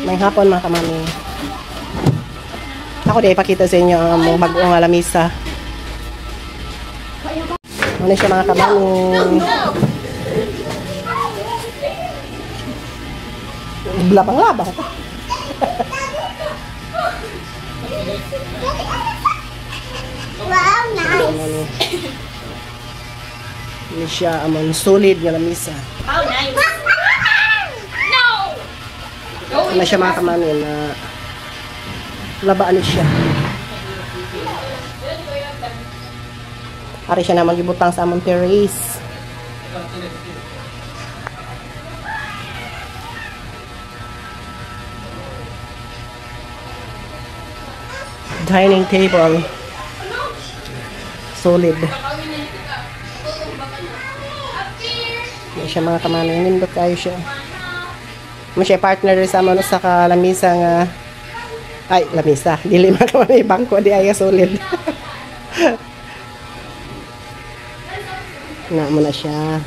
May hapon, mga kamami. Ako di ipakita sa inyo ang among bag-o nga lamisa. Ano siya, mga kamami? Labang-labang ka. Wow, nice. Ano siya, among solid nga lamisa. Oh, nice. No! Ano siya, mga kamami, na labaan siya. Ari siya naman gibutang sa among terrace. Dining table. Solid. Ano siya, mga kamami. Nindot kayo siya. Mo siya partner sa amon sa kalamisa nga, ay, lamisa, dili, mga kamami, bangko di ay solid na mo na siya.